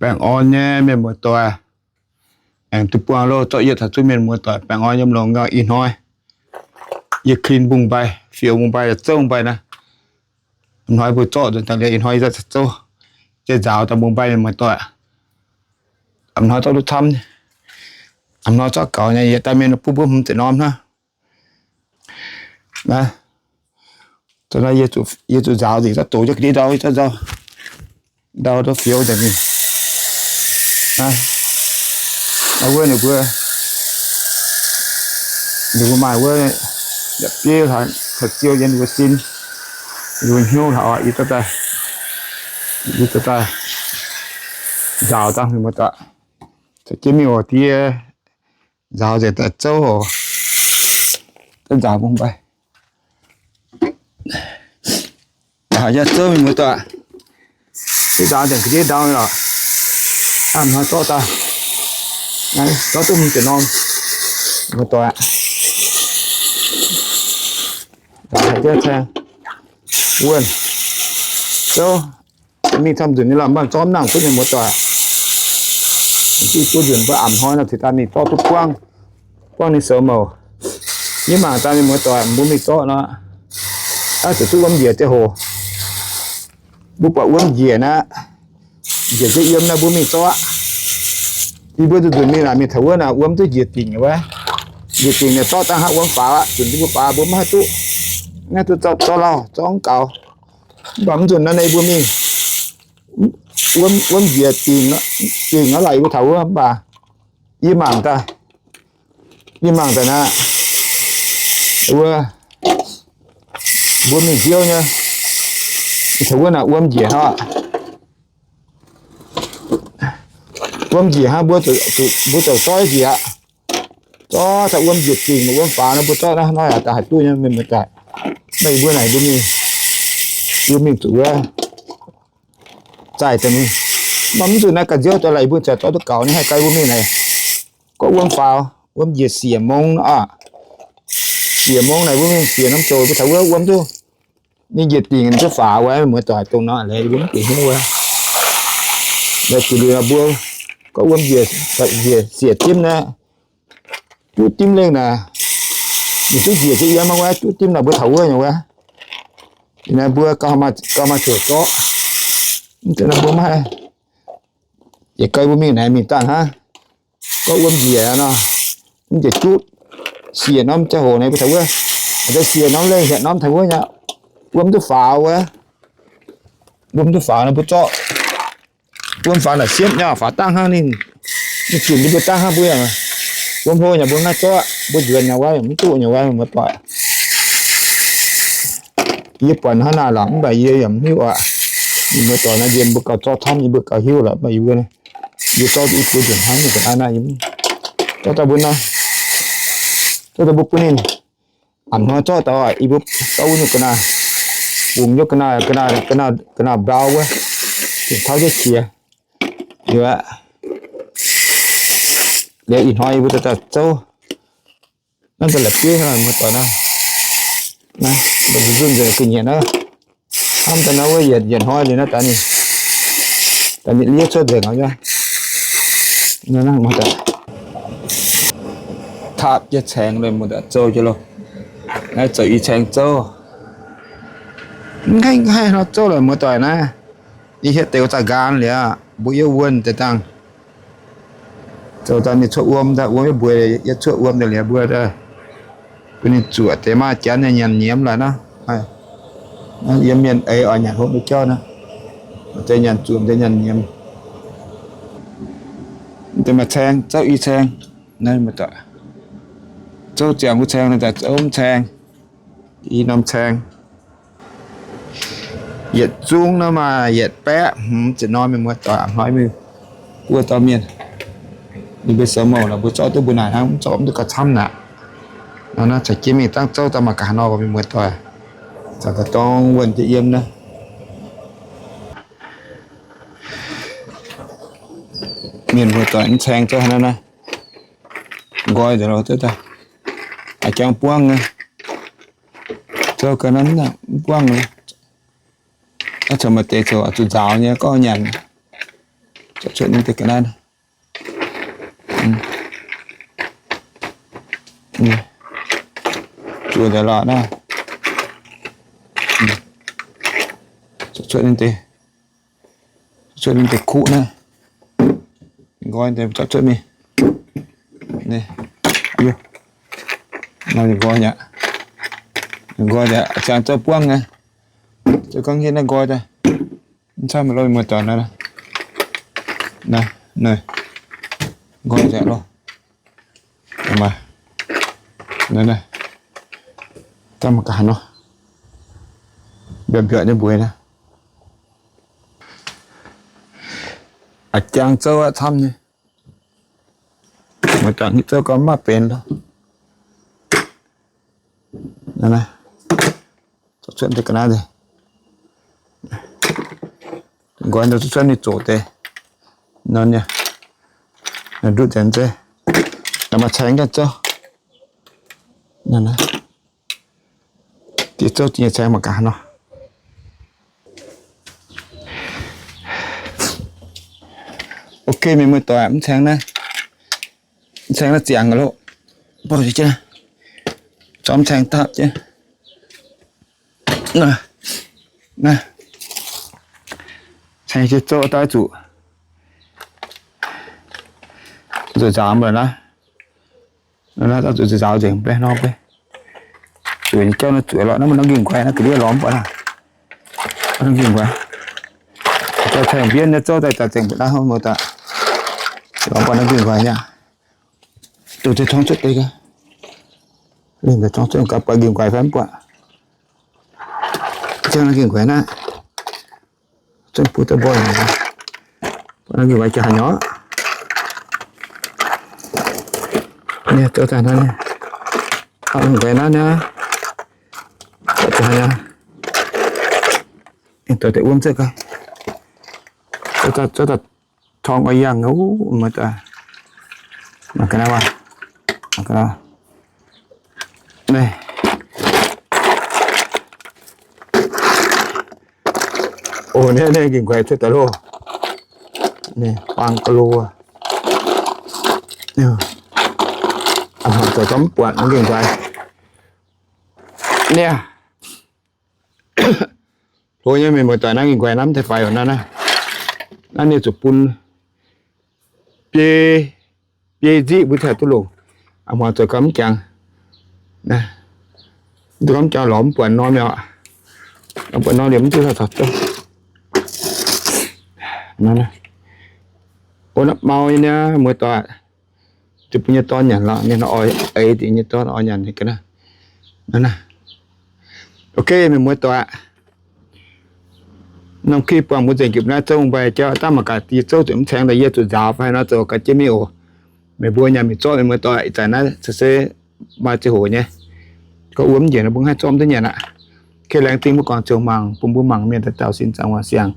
Baengh orn nyei mienh muoz-doic, aengx duqv buangh loh zorqv yie taux zuqc mienh muoz-doic baengh orn yiem longx gauh ih hnoi. Yie clean mbungv mbai, fioux mbungv mbai, zouv mbungv mbai naaiv. Ih hnoi mbuo zorqv nzuonx daaih liuz, ih hnoi yie zouv, yie nzaaux daaih mbungv mbai mienh muoz-doic. Ih hnoi zorqv duqv camv, ih hnoi zorqv gaux nyei, yietc daaih mienh bun mbuo hmz ziepc norm hnangv. Naaiv, yie zuqc nzaaux nzengc, zorqv doqc jienv ga'ndiev ndau, ndau, ndau fioux daaih mingh. Naaiv wuov ninh mbuo, ninh mbuo maaih wuov, yaac bieiv hlaax, taux ziou yiem ninh mbuo sin, ninh mbuo hnyouv hlaax oc. Yie zorqv daaih, yie zorqv daaih nzaaux dangh mienh muoz-doic, caux jienv mingh oc die. Nzaaux nzengc daaih zouv oc. Nzaaux mbungv mbai, nzaaux nyei zouv mienh muoz-doic. Nzaaux nzengc ga'ndiev ndau lorqc. Ih hnoi zorqv daaih, zorqv duqv hmz ziepc norm, muoz-doic. Nzaaux haic jienv caeng wuonh zouv. Mingh camv nzunc nyei lorqc, mv baac zorqv mv nangc kuv mienh muoz-doic. Diuh buo nzunc mbuo a'hnoi nor ceix daaih mingh zorqv duqv buangv, buangv ninh soux mouc. Yie mangc daaih mienh muoz-doic mbuo mingh zorqv nor, aav zuqc duqv wuom njiec ziangh hoc. Mbuo buatc wuom njiec naaiv, njiec jienv yiem naaiv mbuo mingh zorqv. Yie mbuo zuqc nzunc mingh naaic mingh taux wuov naaic wuom duqv njiec dingc wuov. Njiec dingc naaic zorqv dangh hnangv wuom faaux aqv. Nzunc mbuo faaux mbuo maiv haih duqv, maiv haih duqv zorqv lauh, zorqv mv gaux. Mv baac mv nzunc naaiv mbuo mingh, wuom njiec dingc, dingc aqv lorqc, yie mbuo taux wuov mv baac yie mangc daaih, yie mangc daaih naaiv, wuov, mbuo mingh hiuv nyei, taux wuov naaic wuom njiec hnangv. Wuom njiec hnangv, mbuo, mbuo ziouc zorqv njiec aqv. Zorqv daaih wuom njiec dingc, wuom faaux nor mbuo zorqv naaiv hnoi daaih haih duqv nyei mienh muoz-doic. Naaiv yie mbuo naaic mbuo mingh, mbuo mingh zuqc wuov zaih daaih mingh. Mv baac mv zuqc naaiv ga'nziouv daaih laaix yie mbuo ziouc zorqv duqv gaux nyei, haih gai mbuo mingh naaic. Gorqv wuom faaux, wuom njiec siec mong aqv. Siec mong naaic mbuo mingh siec norm zoux mbuo taux wuov wuom duqv, ninh njiec dingc ninh duqv faaux wuov, mienh muoz-doic, dongh nor laaix yie mbuo mv bieqc hnyouv wuov. Laaix zuqc liuz mbuo gorqv wuom njiec, njiec siec dimv naaiv, juqv dimv lengh naaic, ninh duqv njiec jienv yiem wuov, juqv dimv naaic mbuo taux wuov nyei wuov. Naaiv mbuo gauh maaih zuqc zorqv. Mv zeiz nor mbuo maiv haih, yietc gai mbuo mingh naaic mingh dangh hnangv. Gorqv wuom njiec nor, mv njiec juqv, siec norm ziangh hoc naaic mbuo taux wuov, siec norm lengh hietc norm taux wuov nyei, wuom duqv faaux wuov. Wuom duqv faaux nor mbuo zorqv, wuom faaux naaic siepv nyei, faaux dangh hnangv ninh, ninh zunc ninh mbuo dangh hnangv mbuo yaac, wuom hlo nyei mbuo maiv zorqv, mbuo nzuonx nyei wuov yaac mv duqv nyei wuov, mienh muoz-doic. Yie buatc hnangv naaic lorqc, mv baac yie yaac mv hiuv aqv. Mienh muoz-doic nor, yie mbuo gauh zorqv camv, yie mbuo gauh hiuv lorqc, mv baac yie mbuo, yie zorqv duqv i buo nzunc hnangv, mv baac naaiv naaiv yie mv, zorqv daaih mbuo nor, zorqv daaih mbuo bun ninh, a'hnoi zorqv daaih, yie mbuo zorqv wuov nyungc ga'naaiv, bungx nyei ga'naaiv, ga'naaiv, ga'naaiv mblau wuov, tauv jienv qiex. Liuz aqv, liuz ih hnoi yie mbuo daaih zouv. Naaiv daaih la'bieiv hnangv, muoz-doic naaiv. Naaiv, mbuo nzunc nzunc ga'nyiec naaiv. Hnamv daaih naaiv wuov yietc, yietc hnoi liuz naaiv daaih ninh, daaih ninh liev cuotv nzengc aqv. Taapv jienv caeng lorqc, muoz-doic, zouv jienv loh. Naaiv zoux i caeng zouv. Mv haih, mv haih hnoi zouv lorqc, muoz-doic naaiv. Yie hietv deix wuov zaah nqaang liuz, mbuo yiem wuonh deix dangh. Zoux daaih ninh cuotv wuom daaih, wuom yiem mbueiz, yiem cuotv wuom daaih liuz mbuo daaih, bun ninh zuoqc deix maaih janx nyei nyanc nyiemz laaix nor. Yiem mienh eix oix nyanc hopv nyei jauv nor, deix nyanc zuoqc, deix nyanc nyiemz. Deix maaih caeng, zouv i caeng. Naaiv zouv ziangx wuov caeng, naaiv daaih zouv caeng, i norm caeng. Yietc zungv naaiv maaih yietc baeqv hmz ziepc norm mienh muoz-doic, a'hnoi mingh buo dauh mienh, ninh mbuo sou mouh lorqc, mbuo zorqv duqv mbuo naaic hnangv, mv zorqv mv duqv gauh camv naaic. Nor naaiv caux jienv mingh dangv zouv daaih mangc gaax haaix nor, mienh muoz-doic, caux daaih dorng wuonh jienv yiem naaiv. Mienh muoz-doic, mv caeng zouv haaix nor naaiv, nqoi nzengc loh, zouv daaih a'jangv buangv nyei. Zouv ga'naaiv mv buangv loh. Aav, caux maaih deix zoux zuqc nzaaux nyei gorngv nyanc. Zuqc cuotv ninh deix ga'naaiv. Zuqc deix lorqc naaiv. Zuqc cuotv ninh deix, cuotv ninh deix kuv naaiv. Nqoi deix zuqc cuotv mingh. Nqoi yaac, nqoi yaac ziangx zouv buangv nyei. Zouv gorngv hietv naaiv nqoi daaih. Mv camv lo muoz-doic naaiv. Nqoi nzengc loh. Daaih mangc gaax haaix nor. Mbiorqc mbiorqc nyei mbueix naaiv. A'jang zouv aqv camv nyei. Muoz-doic, hitv zouv gau mv maaih benx loh. Cuotv deix ga'naaiv deix. Nqoi nor cuotv ninh zoqc deix. Nor nyei, ndutv nzengc zeiv. Maaih caeng ganh zouv. Diex zouv diex nyei caeng mangc gaax nor. Ok, mienh muoz-doic, mv caeng naaiv, mv caeng naaiv ziangx loh. Zorqv mv caeng dapv jienv. Naaiv, caeng jienv zouv daaih zuqc, zuqc nzaaux mv baac naaiv, naaiv daaih zuqc nzaaux nzengc beiv nor beiv. Zuqc nyei jauv naaiv zuqc lorqc, naaiv mv norm nqingh nquaix naaiv ga'ndiev lorz mv buatc naaiv. Nqingh nquaix, daaih caeng mbienv nyei zouv daaih za'gengh mbu'naaiv hnangv nor daaih. Lorz mv buatc naaiv nqingh nquaix nyei. Dongh zeix torngv cuotv deix gaax. Ninh daaih torngv cuotv gaax, buatc nqingh nquaix fai mv buatc. Ziangh naaiv nqingh nquaix naaiv. Zungv butv daaih mborqv, buatc naaiv nqingh nquaix jaax haaix nyungc. Nyei zouv daaih naaiv nyei. Nqingh nquaix naaiv nyei. Jaax haaix nyungc. Dorh deix wuom cuotv gaax. Zouv daaih torngv oix yangh wuov, mv daaih. Mangc ga'naaiv waac. Mangc ga'naaiv. Naaiv. O, naaiv, naaiv nqingh nquaix cuotv daaih loh. Naaiv baang ga'lo. A'hnoi zoux gau mv buatc nqingh nquaix. Naaiv. Hlo nyei, mienh muoz-doic, naaiv nqingh nquaix naaiv mv zeiz faix oc naaiv. Naaiv ninh zuqc bun biei, biei nziqv mbuo cingx duqv longc. A'hnoi zoux gau mv jangx. Duqv gau mv jangx lorz mv buatc norm mi'aqv. Mv buatc norm liemh mv duqv caux zouv. O, naaiv mau nyei niaa, muoz-doic. Zuqc bun nyei dorn nyanc lorqc, ninh oix eix deix nyei dorn oix nyanc ga'naaiv. Ok, mienh muoz-doic, norm clip buangh mbuo nzengc jupc naaiv zouv mbai jauv daav mangc gaax diex zouv zuqc mv caengx daaih yie zuqc nzaaux fai nor zoux ga'jiex mingh oc. Meih mbuo nyanc mingh zorqv, mienh muoz-doic, ih zanc naaiv se maaih ziangh hoc nyei. Gorngv wuom njiec nor mbuo haih zorqv duqv nyanc aqv. Laengz zingh mbuo guangc ziouc mangc, bun mbuo mangc mienh daaih dauh sin zaangc waac siangx.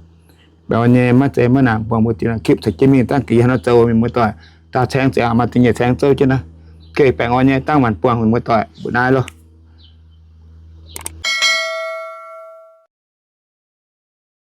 Mbaengx orn nyei, maiv zeiz maiv nangc, buangh mbuo diuh laanh clip caux jienv mingh dangh gix haaix nor zoux, mienh muoz-doic. Daauh caeng ziangx maaih da'nyeic caeng zouv jienv naaiv. Baengh orn nyei, dangh maanc buangh mienh muoz-doic, mbu'naaiv loh.